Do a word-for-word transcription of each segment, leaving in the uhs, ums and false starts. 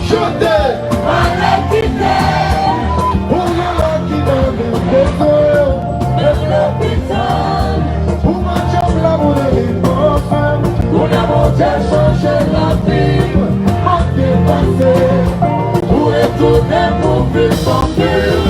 Chante! Malè kite! Pou yon lòt ki nan men bezwen. Menm lopital. Pou match ap la pou leve anfèm. Kounye a Bondye chanje lavi m. Mande pase. Pou retounen pou viv anpil.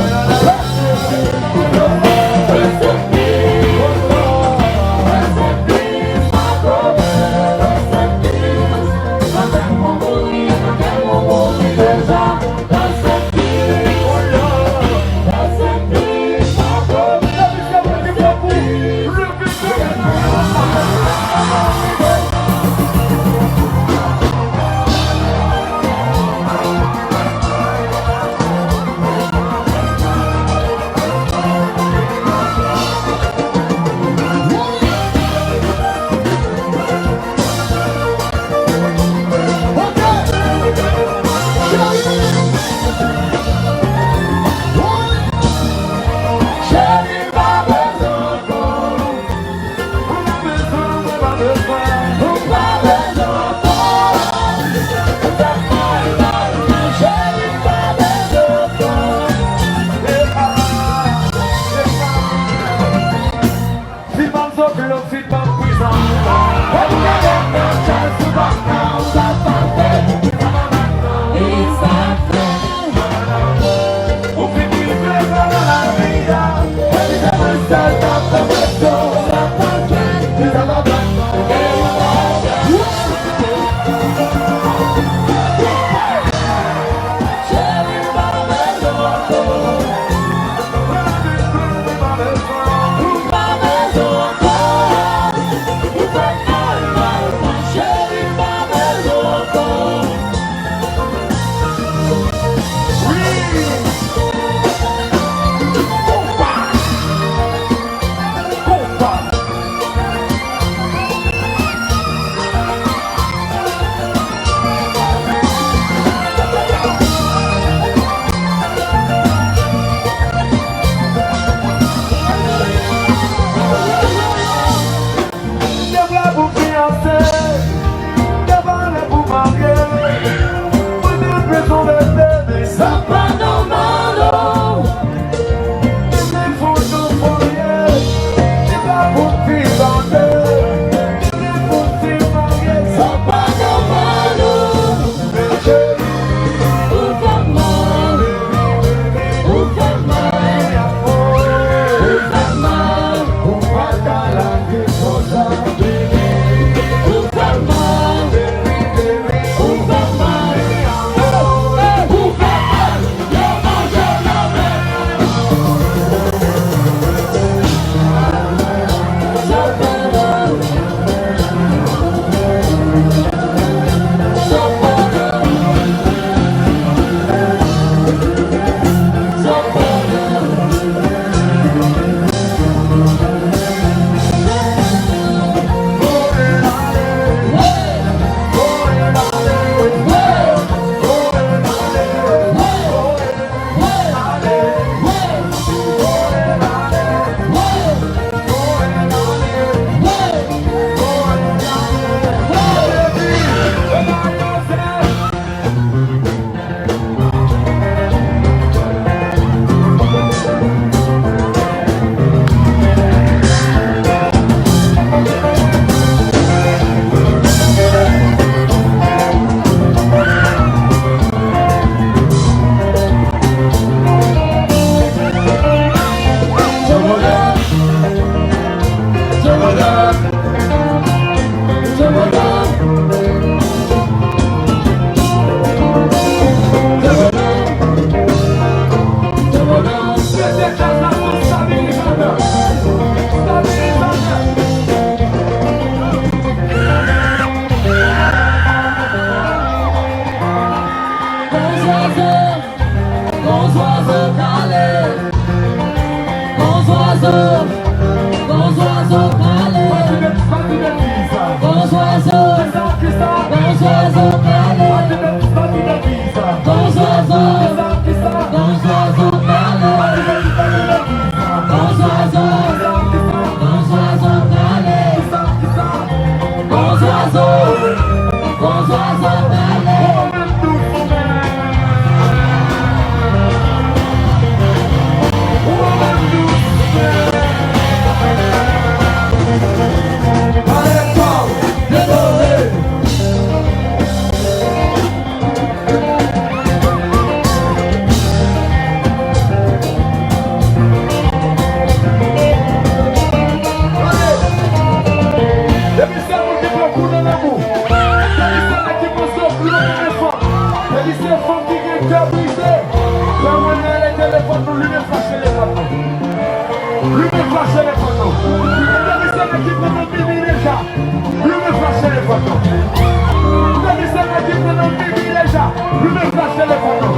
Depi se nèg ki pran nan bibi deja, limen flach telefòn nou.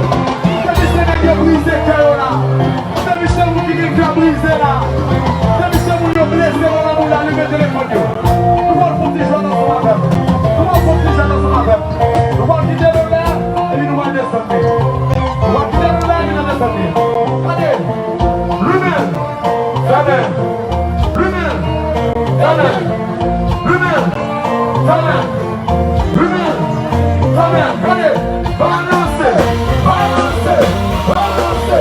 Depi se nèg yo brize kè yo la. Depi se moun ki gen kè brize la. Depi se moun yo blese nan lanmou la, limen telefòn yo. Nou pral fè yon ti jwèt ansanm avè m. Nou pral fè yon ti jwèt ansanm avè m. Nou pral kite l la, epi nou pral desann li. Nou pral kite l la, epi n ap desann li. Gade. Limen. Fèmen. Limen. Fèmen. Limen. Fèmen. Limen. Fèmen. Gade. Balanse. Balanse. Balanse.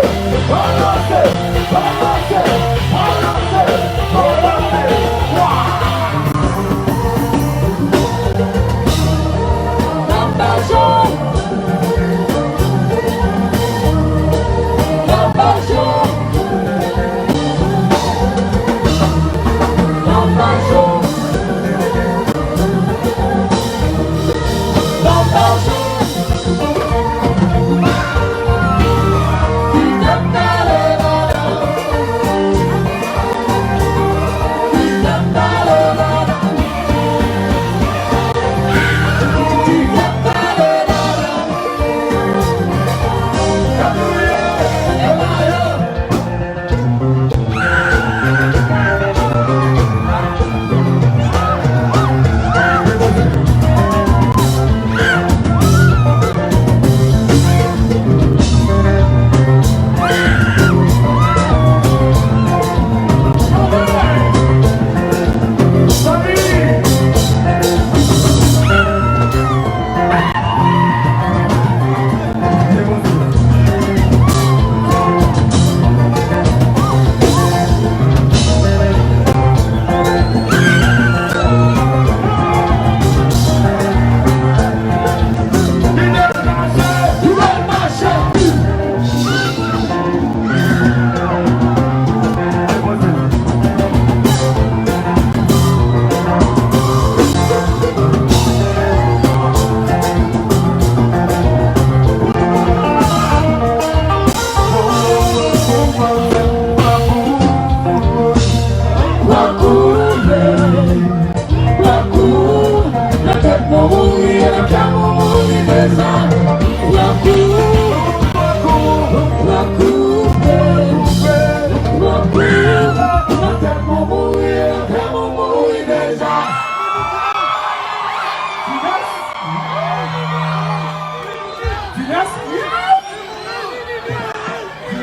Balanse. Balanse. Balanse. Balanse. Wa!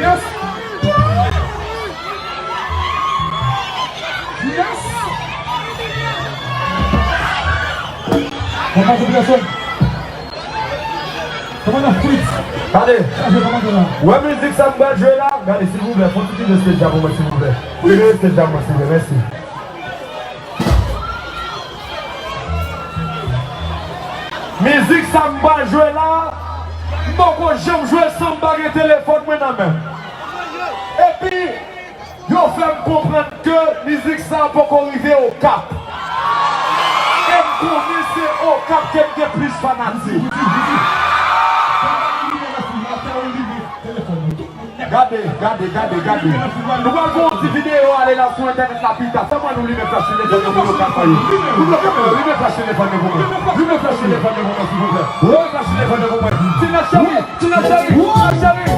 Yes! Yes! Kòmandan Fritz. Gade. Chaje kòmandan la. Wè mizik sa m pral jwe la. Gade, silvouplè, fè yon ti pile stage la pou mwen, silvouplè. Pile stage la pou mwen, silvouplè. Mèsi. Mizik sa m pral jwe la, m poko janm jwe l san m pa gen telefòn mwen nan men m. Epi, yo fè m konprann ke mizik sa poko rive Okap. E m konnen se Okap ke m gen plis fanatik. Gade, gade, gade, gade. Nou pral fè yon ti videyo ale la sou entènèt la pita. Sèlman nou limen flach telefòn nou pou nou ka fè. Pou nou ka fè, limen flach telefòn nou pou mwen. Limen flach telefòn nou pou mwen, silvouplè. Limen flach telefòn nou pou mwen. Ti nèg cheri, ti nèg cheri, ti nèg cheri.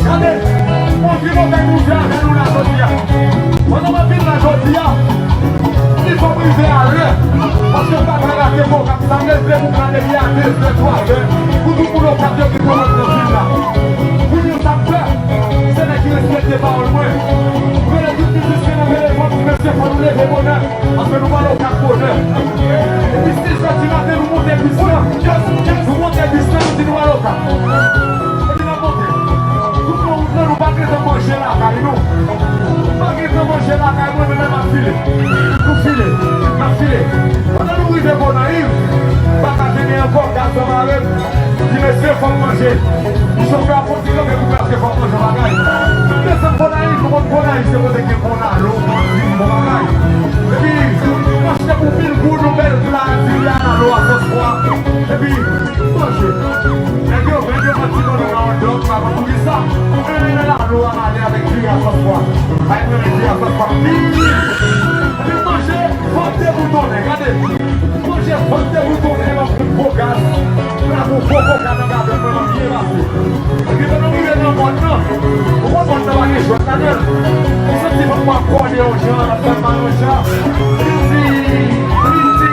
Gade, anpil bagay nou fè avè nou la jodi a. Pandan w ap vin la jodi a, li fò w rive alè. Paske w pa ka rate pwogram sa, m leve pou m ka depi a de zè, twa zè. Pou tout moun Okap yo ki pran wout nan vil la. Pou nou sa m fè, se nèg ki respekte pawòl mwen. M rele tout mizisyen nan telefòn, di mesye fò nou leve bonè. Paske nou pral Okap bonè. Epi si jodi maten nou monte bis lan, nou monte bis lan, nou di nou pral Okap. Epi n ap monte. Tout nan wout lan, nou pa gentan manje lakay nou. Nou pa gentan manje lakay mwen, men m ap file. Nou file, n ap file. Pandan nou rive Gonayiv, pa ka jene ankò, gaz lan mare m. Di mesye fò m manje. Chofè a kontinye kanpe pou m, paske fò m manje yon bagay. Nou desann Gonayiv, nou konn Gonayiv se kote gen bon lalo, bon bagay. Epi, nou achte pou mil goud, nou bèl pla diri a lalo a sòs pwa. Epi, manje. Nèg yo, nèg yo pran ti bannann nan hot dog, pa konn poukisa. Epi, lalo a ale avèk diri a sòs pwa. Ay, mwen, diri a sòs pwa. Epi, manje, vant deboutonnen, gade. Manje vant deboutonnen, m ap fout gwo gaz. M ap fout gwo koka nan gabyèt mwen, m ap byen pase. Epi pandan m rive nan mòn nan, ou konn mòn nan pa gen jwèt ladan l. Ou santi fanm mwen ap kòde yon jan, l ap fè m mal yon jan. Piti, piti,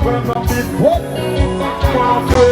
frè m nan piti. Mwen antre.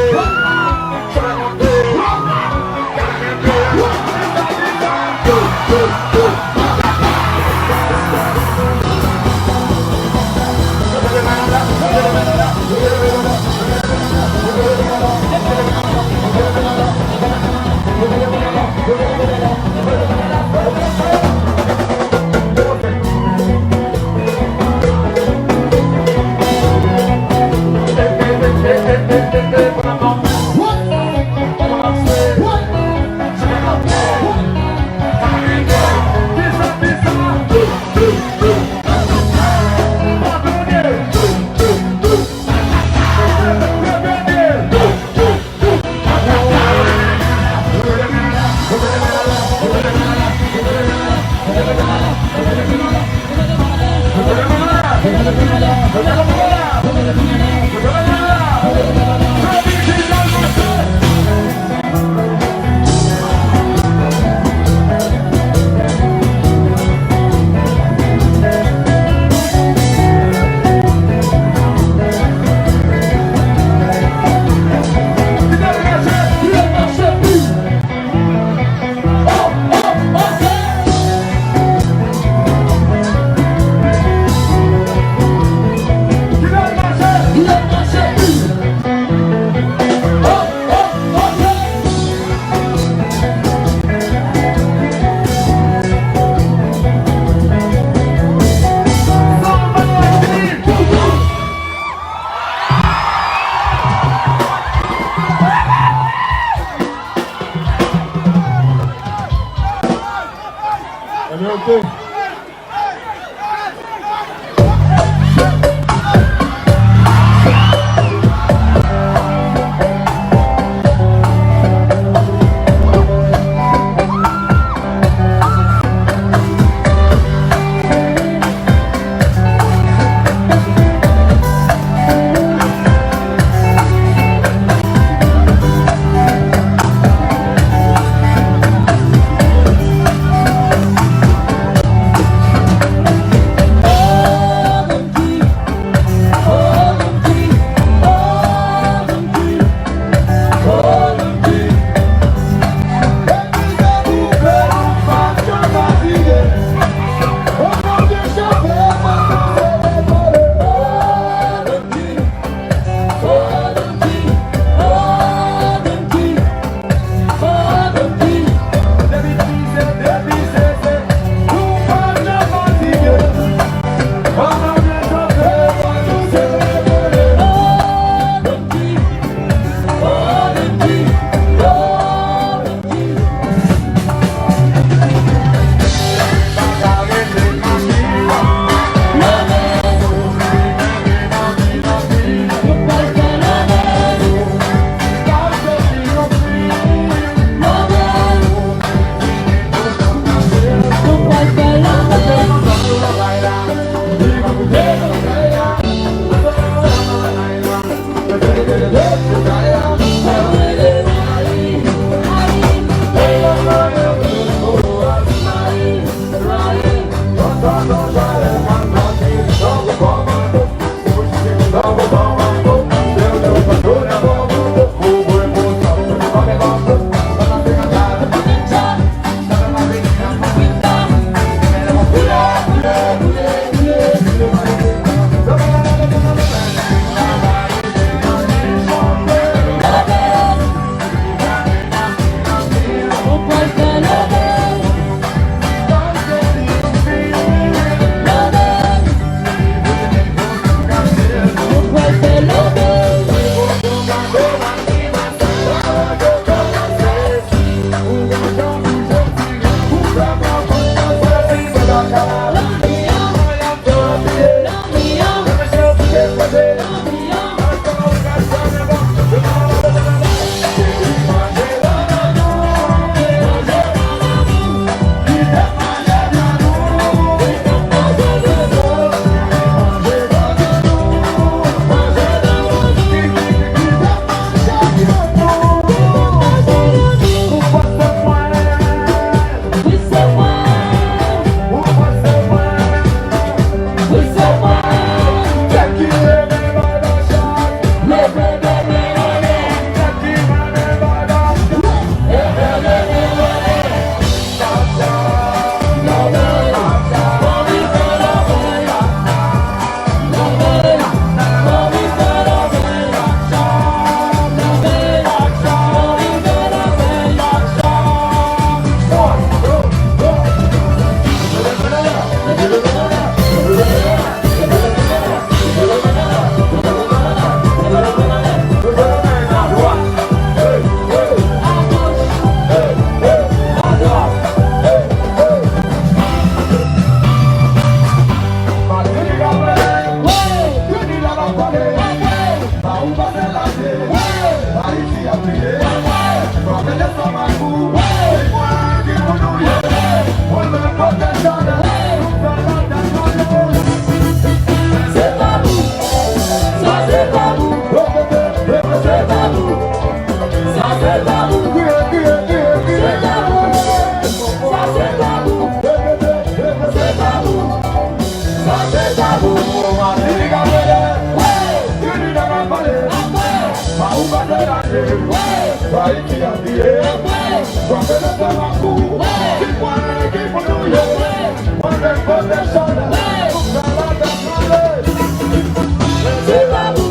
Se tabou.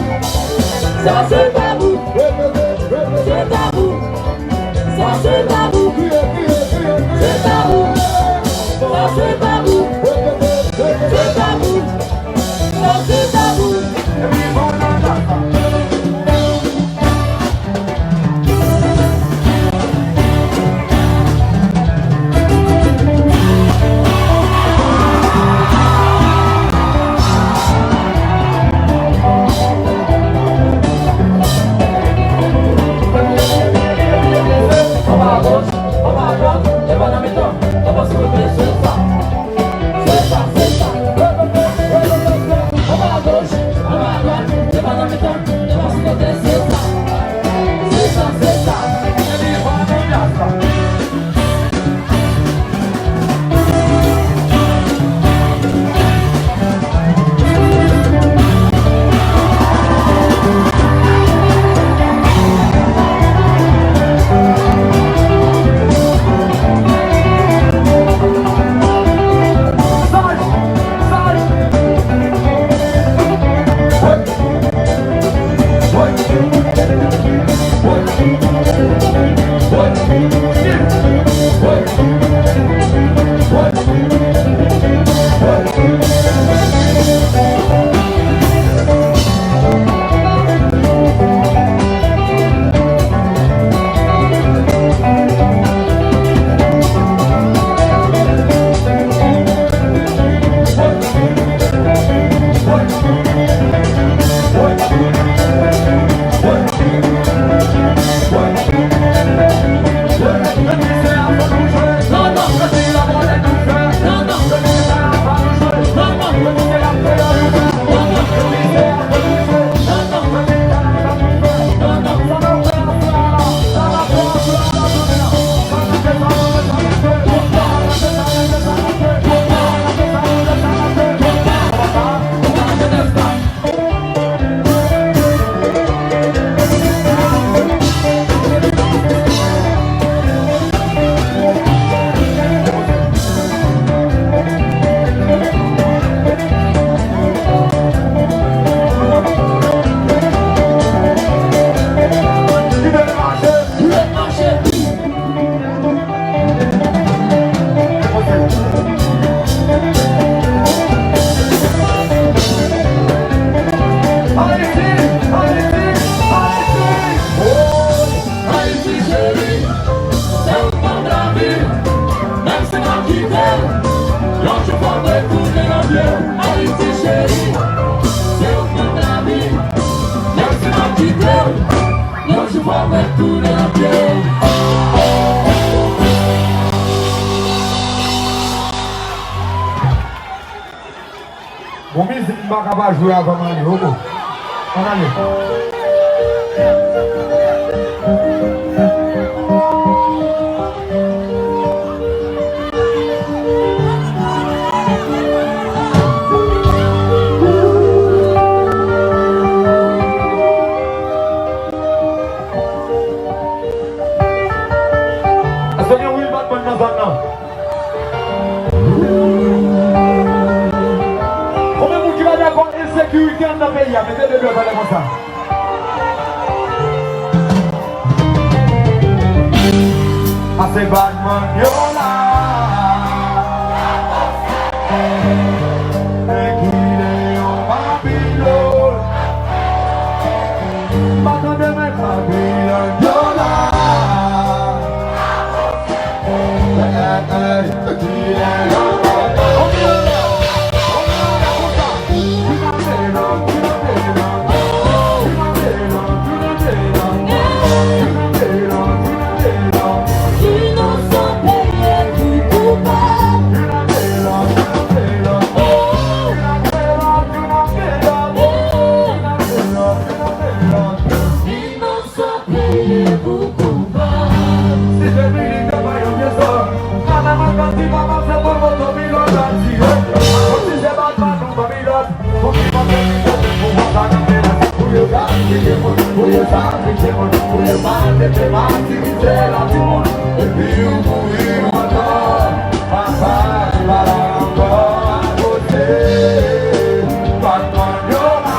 Sa se tabou. Se tabou. Sa se tabou. Se tabou. Sa se tabou. Se tabou. Sa se tabou. Pa ka pa jwe avan m ale, oke. Ann ale. Èske gen real bad man nan zòn nan? Konbyen moun ki pa dakò ensekirite anndan peyi a, mete de dwèt anlè konsa. Pase bad man yo la. Men kilè yon Babilòn. M pa tande men Babilòn yo la. Inosan peye pou koupab. Si se minik yo pa yon pye sò, Panama Kanti pa pase pou Babilòn atire. Akoz si se Batman ou Babilòn, pou ki pase ki pase pou w pa nan menas. Pou yo ka atake moun, pou yo ka atake moun, pou yo pa atake m, atake se la timoun. Epi ou mouri ou ankò. Papa, pa la ankò, akoz se Batman yo la.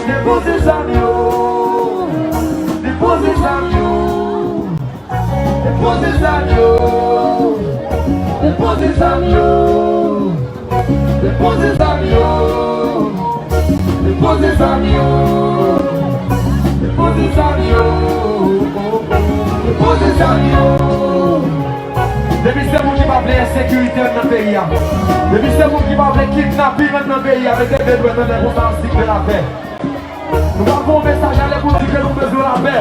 Depoze zam yo. Depoze zam yo. Depoze zam yo. Depoze zam yo. Depoze zam yo. Depoze zam yo. Depoze zam yo. Depoze zam yo. Depi se moun ki pa vle ensekirite anndan peyi a, depi se moun ki pa vle kidnaping anndan peyi a, mete de dwèt anlè konsa an siy de lapè. Nou pral voye yon mesaj ale pou di ke nou bezwen lapè.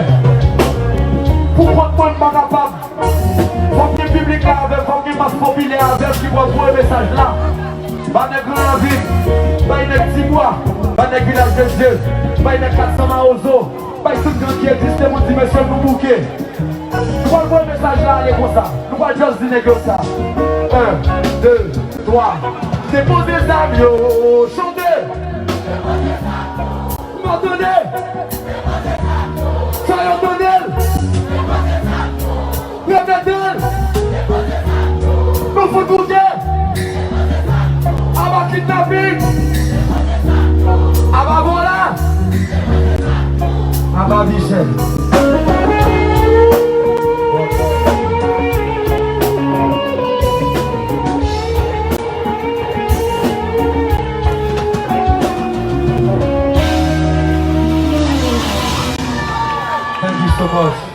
Pou kont mwen, m pa kapab. Fòk gen piblik la avè m, fòk gen mas popilè avè m ki pral voye mesaj la. Bay nèg Gran Ravin, bay nèg Tibwa, bay nèg Vilaj de Dye, bay nèg Kat San Mawozo, bay tout gang ki egziste pou di mesye nou bouke. Nou pral voye mesaj la ale konsa. Nou pral just di nèg yo sa. En, de, twa. Depoze zam yo, chante. Nou tande? Sa yo tande l? Repete l. Nou fout bouke. Aba kidnaping. Aba vòlè. Aba vis. Thank you so much.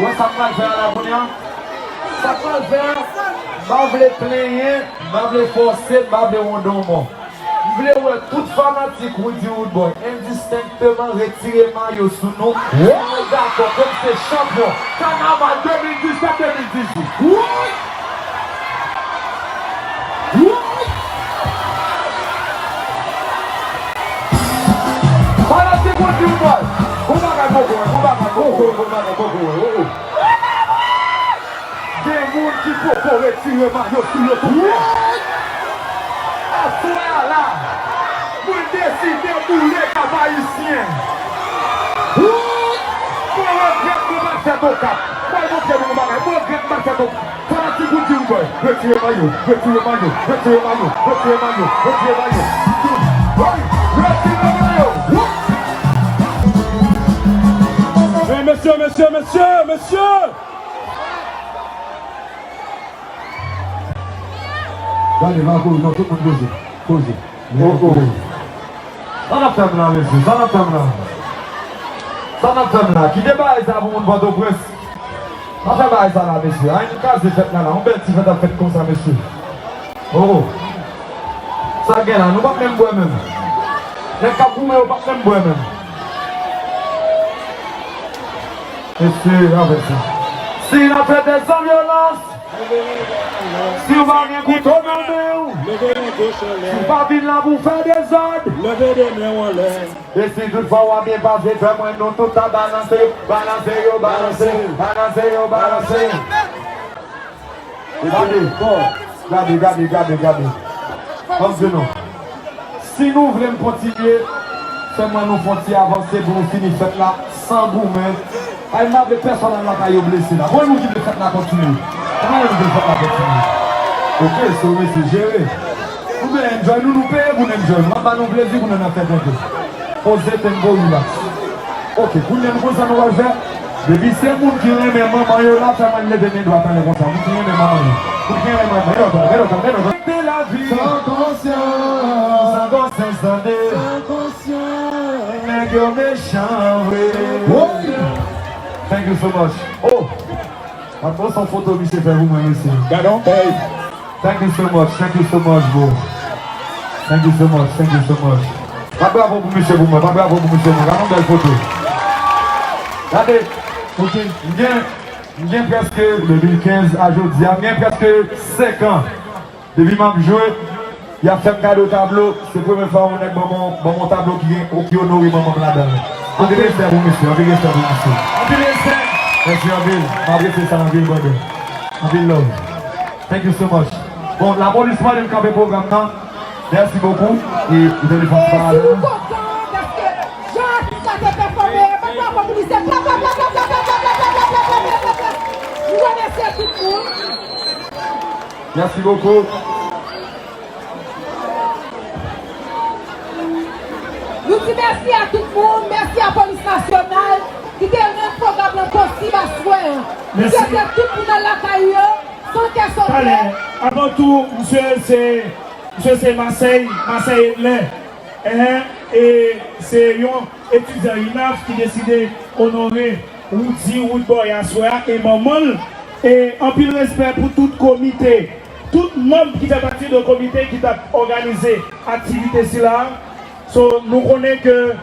Bon, sa m pral fè a la kounye a? Sa m pral fè a, m pa vle plenyen, m pa vle fòse, m pa vle wonde yon mò. M vle wè tout fanatik Roody Roodboy endistenkteman retire mayo sou nou. Si nou dakò ke m se chanpyon kanaval de mil disèt de mil dizuit. Fanatik Roody Roodboy, bon bagay poko, bon bagay poko, bon bagay poko, oh, oh. Gen moun ki poko retire mayo sou yo tou prè. Aswè a la, mwen deside boule Kap Ayisyen. Mwen regrèt mwen pa t fèt Okap. Mwen montre nou yon bagay. Mwen regrèt mwen pa t fèt Okap. Fanatik Roody Roodboy, retire mayo, retire mayo, retire mayo, retire mayo, retire mayo. Woy, retire mayo. Hey, mesye, mesye, mesye, mesye! Gade, va kouri, non, tout moun poze. Poze. Oh, oh. Sa n ap fè m la, mesye? Sa n ap fè m la? Sa n ap fè m la? Kite bagay sa pou moun Pòtoprens. Pa fè bagay sa la, mesye. Ann kraze fèt la, la. Yon bèl ti fèt ap fèt konsa, mesye. Oh, oh. Sa gen la? Nou p ap menm bwè menm. Nèg k ap goumen yo p ap menm bwè menm. Mesye, avè sa. Si n ap fè dèzòd, vyolans. Si w pa gen kouto nan men w, si w pa vin la pou fè dezòd. Leve de men w anlè. E si tout fwa w a byen pase, fè mwen nou tout ta balanse yo, balanse yo, balanse, balanse yo, balanse. Gade, gade, gade, gade, gade. Ban m di nou. Si nou vle n kontinye, fè mwen nou fè yon ti avanse pou nou fini fèt la san goumen. Ay, m pa vle pèsonn al lakay yo blese la. Konbyen moun ki vle fèt la kontinye? Konbyen moun ki vle fèt la kontinye? Ok, so mesye, jere. Nou vle enjoy nou, nou peye pou n enjoy nou. N ap ba nou plezi pou nou nan fèt anpil. Poze tempo, relax. Ok, kounye a nou konn sa nou pral fè. Depi se moun ki renmen manman yo la, fè mwen leve men dwat anlè konsa. Moun ki renmen manman yo. Moun ki renmen manman yo. Gade, gade, gade, gade. De la vie. San konsyans. San konsyans, tande. San konsyans. Nèg yo mechan vre. Woy! Thank you so much. Oh! Mwen pran yon foto misye fè pou mwen, mesye. Gade yon bèy. Thank you so much, thank you so much, bro. Thank you so much, thank you so much. Bat bravo pou misye pou mwen, bat bravo pou misye pou mwen. Gade yon bèl foto. Gade, ok, m gen, m gen prèske, de mil kenz a jodi a, m gen prèske senk an. Depi m ap jwe, y ap fè m kado tablo. Se premye fwa yon nèg ban mwen, ban mwen yon tablo ki gen, ki onore manman m ladan l. Anpil respè pou misye, anpil respè pou misye. Anpil respè. Mèsi anpil. M apresye sa anpil, brother. Anpil love. Thank you so much. Bon, lapolis mande m kanpe pwogram nan. Merci beaucoup. E ou te defann pa avè nou. Mèsi, nou kontan paske jan atis la te pèfòme, bat bravo pou li, se pla, pla, pla. Nou remèsye tout moun. Merci beaucoup. Nou di mèsi a tout moun, mèsi a Polis Nasyonal ki te rann pwogram lan posib aswè a. Mèsi. Swete tout moun al lakay yo, san kè sote. Talè, avan tou, misye se, misye se Masèy, Masèy Edlen. Enhen, e se yon etidyan UNAF ki deside onore Roody Roodboy aswè a e manman l. E anpil respè pou tout komite, tout manm ki fè pati de komite ki t ap òganize aktivite sila a. So, nou konnen ke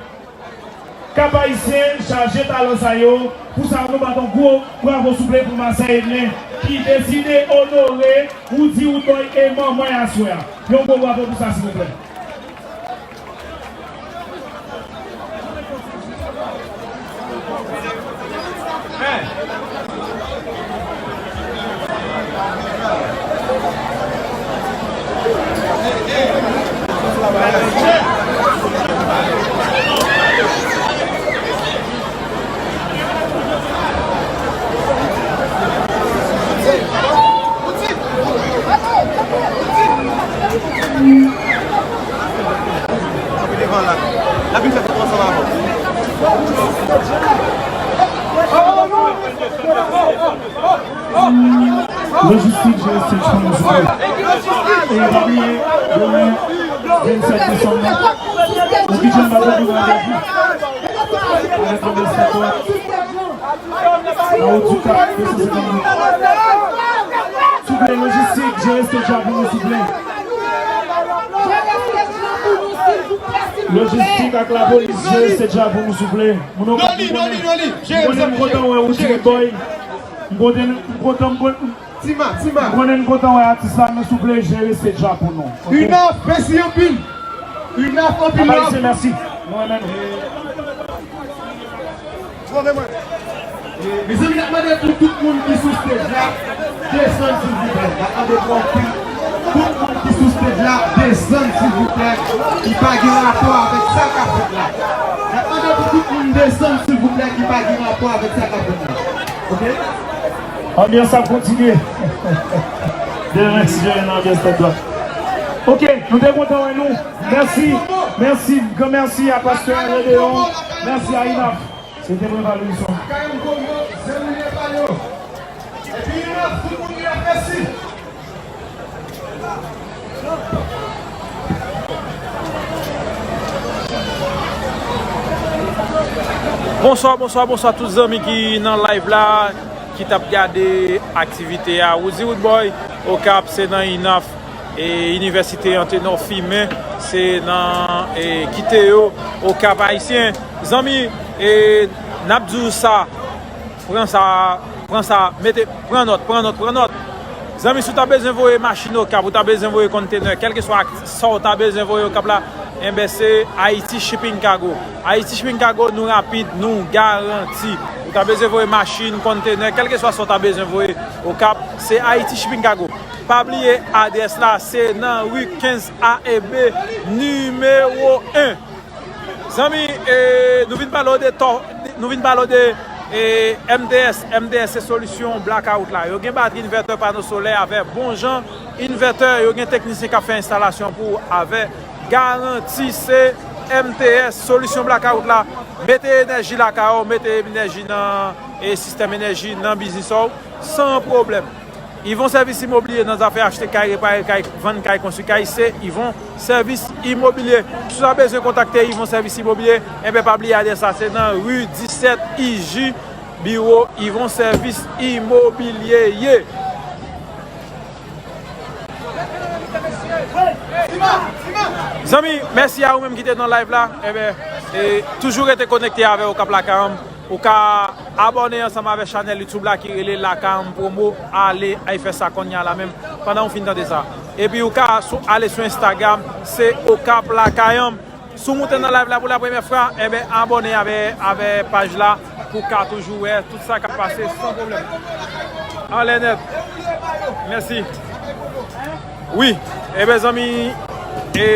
Kap Ayisyen chaje talan sa yo. Pou sa, nou bat yon gwo bravo souple pou Masèy Edlen ki deside onore Roody Roodboy e manman l aswè a. Yon gwo bravo pou sa, silvouplè. Lojistik G S H Management. E pa bliye, demen, vennsèt desanm nan, Roody John Baton gen randevou avèk Lòbèl Sentwa. Nan wout du Cap, de san senkant mil. Souple, lojistik, jere stage la pou nou, souple. Lojistik ak lapolis, jere stage la pou nou, souple. Moun yo pa konnen. M konnen m kontan wè Routine Boy. M konnen m kontan, m konnen. Tima, Tima. M konnen m kontan wè atis la, men souple, jere stage la pou nou. Ok? Enough, mèsi anpil. Enough, anpil love. Mèsi. Nou renmen nou. Mezanmi, n ap mande pou tout moun ki sou stage la, desann silvouplè. N ap mande pou anpil. Tout moun ki sou stage la, desann silvouplè. Ki pa gen rapò avèk sa k ap fèt la. N ap mande pou tout moun desann silvouplè, ki pa gen rapò avèk sa k ap fèt la. Ok? Anbyans ap kontinye. Demen, si Dye vle, nan anbyans tèt dwat. Ok, nou te kontan wè nou. Mèsi. Mèsi. Gran mèsi a pastè Redeon. Mèsi a Inaf. Se te mwen, Valerisson. Bonswa, bonswa, bonswa tout zanmi ki nan live la, ki t ap gade aktivite a. Woozy Roodboy, Okap, se nan Inaf, e inivèsite Antenor Firmin, se nan, e, Kiteyo, Okap Ayisyen. Zanmi, e, n ap di w sa, pran sa, pran sa, mete, pran nòt, pran nòt, pran nòt. Zanmi, si w ta bezwen voye machin Okap, ou ta bezwen voye kontenè, kèlkeswa ak sa w ta bezwen voye Okap la, enben se Haiti Shipping Cargo. Haiti Shipping Cargo, nou rapid, nou garanti. Ou ta bezwen voye machin, kontenè, kèlkeswa sa w ta bezwen voye Okap, se Haiti Shipping Cargo. Pa bliye adrès la, se nan ri kenz A e B, nimewo en. Zanmi, e, nou vin pale w de tò, nou vin pale w de, e, M T S. M T S se solisyon blackout la. Yo gen batri, invètè, pano solè avè bon jan invètè. Yo gen teknisyen k ap fè enstalasyon pou ou avè garanti. Se M T S, solisyon blackout la. Mete enèji lakay ou, mete enèji nan, e, sistèm enèji nan biznis ou san pwoblèm. Yvon Sèvis Imobilye, nan zafè achte kay, repare kay, vann kay, konstwi kay, se Yvon Sèvis Imobilye. Si w ta bezwen kontakte Yvon Sèvis Imobilye, enben pa bliye adrès la, se nan ri disèt I J, biwo Yvon Sèvis Imobilye ye. Zanmi, mèsi a ou menm ki te nan live la. Enben, e, toujou rete konekte avè Okap Lakay Anm. Ou ka abòne ansanm avè chanèl YouTube la ki rele Lakay Anm Promo. Ale, al fè sa kounye a la menm. Pandan w fin tande sa. Epi ou ka sou, ale sou Instagram, se Okap Lakay Anm. Si w moute nan live la pou la premyè fwa, enben, abòne avè, avè paj la pou w ka toujou wè tout sa k ap pase san pwoblèm. Anlè nèt. Mèsi. Wi. Enben, zanmi, e,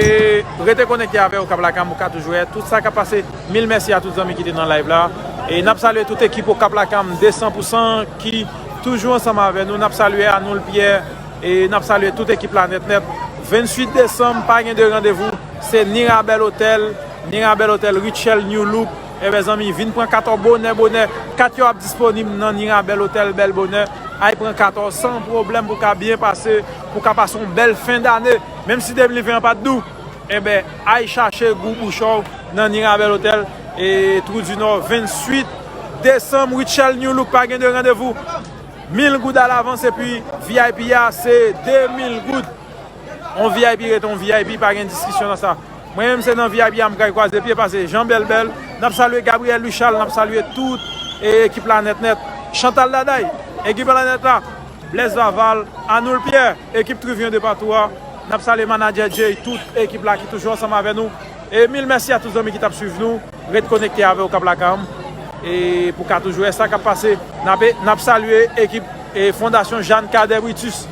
rete konekte avè Okap Lakay Anm pou w ka toujou wè tout sa k ap pase. Mil mèsi a tout zanmi ki te nan live la. E n ap salye tout ekip Okap Lakay Anm de san pou san ki toujou ansanm avè nou. N ap salye Arnold Pierre. E n ap salye tout ekip la nèt nèt. Venntuit desanm, pa gen de randevou. Se Nirabel Hotel, Nirabel Hotel, Richel New Look. Enben, zanmi, vin pran kat ou bonè, bonè. Kat yo ap disponib nan Nirabel Hotel, bèl bonè. Al pran kat ou san pwoblèm pou ka byen pase, pou ka pase yon bèl fen dane. Menm si de mil ven an pa t dou, enben, al chache gou bouch ou nan Nirabel Hotel, e Trou du Nord, venntuit desanm, Richel New Look, pa gen de randevou. Mil goud alavans epi V I P a se de mil goud. On V I P rete on V I P, pa gen diskisyon nan sa. Mwen menm se nan V I P a m kay kwaze pye pase Jean Bèlbèl. N ap salye Gabriel Luchal, n ap salye tout, e, ekip la nèt nèt. Chantal Daday, ekip la nèt la. Blaise Vaval, Arnold Pierre, ekip Trivyon de Patou a. N ap salye manadjè Jay, tout ekip la ki toujou ansanm avè nou. E mil mèsi a tout zanmi ki t ap swiv nou. Ret konekte avè Okap Lakay Anm. E pou ka toujou wè sa k ap pase. N ap, n ap salye ekip, e, Fondasyon Jeanne Cadet Brutus.